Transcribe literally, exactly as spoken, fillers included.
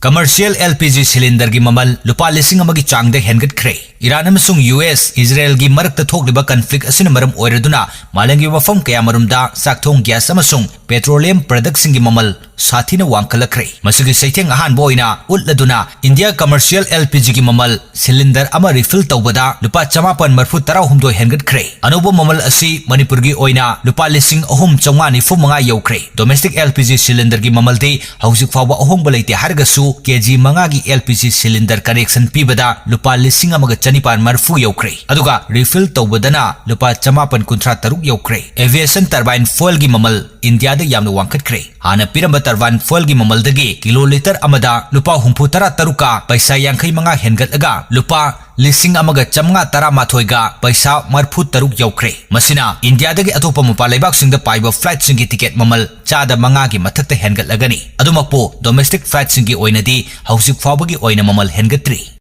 Commercial L P G cylinderꯒꯤ ꯃꯃꯜ ꯂꯨꯄꯥ ꯂꯤꯁꯤꯡ ꯑꯃꯒꯤ ꯆꯥꯡꯗ ꯍꯦꯟꯒꯠꯈ꯭ꯔꯦ꯫ ꯏꯔꯥꯟ ꯑꯃꯁꯨꯡ ꯌꯨ ꯑꯦꯁ ꯏꯖꯔꯦꯜꯒꯤ ꯃꯔꯛꯇ ꯊꯣꯛꯂꯤꯕ conflict ꯑꯁꯤꯅ ꯃꯔꯝ ꯑꯣꯏꯔꯗꯨꯅ ꯃꯥꯂꯦꯝꯒꯤ ꯃꯐꯝ ꯀꯌꯥꯃꯔꯨꯝꯗ ꯆꯥꯛꯊꯣꯡ gas ꯑꯃꯁꯨꯡ petroleum productꯁꯤꯡꯒꯤ ꯃꯃꯜ ꯁꯥꯊꯤꯅ ꯋꯥꯡꯈꯠꯂꯛꯈ꯭ꯔꯦ꯫ ꯃꯁꯤꯒꯤ ꯆꯩꯊꯦꯡ ꯑꯍꯥꯟꯕ ꯑꯣꯏꯅ ꯎꯠꯂꯗꯨꯅ India commercial L P Gꯒꯤ ꯃꯃꯜ cylinder ꯑꯃ refill ꯇꯧꯕꯗ ꯂꯨꯄꯥ ꯆꯃꯥꯄꯟ ꯃꯔꯤꯐꯨ ꯇꯔꯥꯍꯨꯝꯗꯣꯏ ꯍꯦꯟꯒꯠꯈ꯭ꯔꯦ꯫ ꯑꯅꯧꯕ ꯃꯃꯜ ꯑꯁꯤ ꯃꯅꯤꯄꯨꯔꯒꯤ ꯑꯣꯏꯅ ꯂꯨꯄꯥ ꯂꯤꯁꯤꯡ ꯑꯍꯨꯝ ꯆꯥꯝꯃꯉꯥ ꯅꯤꯐꯨ ꯃꯉꯥ ꯌꯧꯈ꯭ꯔꯦ꯫ Domestic L P G cylinderꯒꯤ ꯃꯃꯜꯗꯤ ꯍꯧꯖꯤꯛ ꯐꯥꯎꯕ ꯑꯍꯣꯡꯕ ꯂꯩꯇꯦ ꯍꯥꯏꯔꯒꯁꯨ, K G ꯃꯉꯥꯒꯤ L P G cylinder connection ꯄꯤꯕꯗ ꯂꯨꯄꯥ ꯂꯤꯁꯤꯡ ꯑꯃꯒ ꯆꯅꯤꯄꯥꯟ ꯃꯔꯤꯐꯨ ꯌꯧꯈ꯭ꯔꯦ꯫ ꯑꯗꯨꯒ refill ꯇꯧꯕꯗꯅ ꯂꯨꯄꯥ ꯆꯃꯥꯄꯟ ꯀꯨꯟꯊ꯭ꯔꯥ ꯇꯔꯨꯛ ꯌꯧꯈ꯭ꯔꯦ꯫ Aviation turbine fuelꯒꯤ ꯃꯃꯜ ꯏꯟꯗꯤꯌꯥꯗ ꯌꯥꯝꯅ ꯋꯥꯡꯈꯠꯈ꯭ꯔꯦ꯫ ꯍꯥꯟꯅ ꯄꯤꯔꯝꯕ turbine fuelꯒꯤ ꯃꯃꯜꯗꯒꯤ ꯀꯤꯂꯣ ꯂꯤꯇꯔ ꯑꯃꯗ ꯂꯨꯄꯥ ꯍꯨꯝꯐꯨ ꯇꯔꯥ ꯇꯔꯨꯛꯀ ꯄꯩꯁꯥ ꯌꯥꯡꯈꯩ ꯃꯉꯥ ꯍꯦꯟꯒꯠꯂꯒ ꯂꯨꯄꯥ ꯂꯤꯁꯤꯡ ꯑꯃꯒ ꯆꯥꯝꯃꯉꯥ ꯇꯔꯥꯃꯥꯊꯣꯏꯒ ꯄꯩꯁꯥ ꯃꯔꯤꯐꯨ ꯇꯔꯨꯛ ꯌꯧꯈ꯭ꯔꯦ꯫ ꯃꯁꯤꯅ ꯏꯟꯗꯤꯌꯥꯗꯒꯤ ꯑꯇꯣꯞꯄ ꯃꯄꯥꯟ ꯂꯩꯕꯥꯛꯁꯤꯡꯗ ꯄꯥꯏꯕ flightꯁꯤꯡꯒꯤ ticket ꯃꯃꯜ ꯆꯥꯗ ꯃꯉꯥꯒꯤ ꯃꯊꯛꯇ ꯍꯦꯟꯒꯠꯂꯒꯅꯤ꯫ ꯑꯗꯨꯃꯛꯄꯨ, domestic flightꯁꯤꯡꯒꯤ ꯑꯣꯏꯅꯗꯤ ꯍꯧꯖꯤꯛ ꯐꯥꯎꯕꯒꯤ ꯑꯣꯏꯅ ꯃꯃꯜ ꯍꯦꯟꯒꯠꯇ꯭ꯔꯤ꯫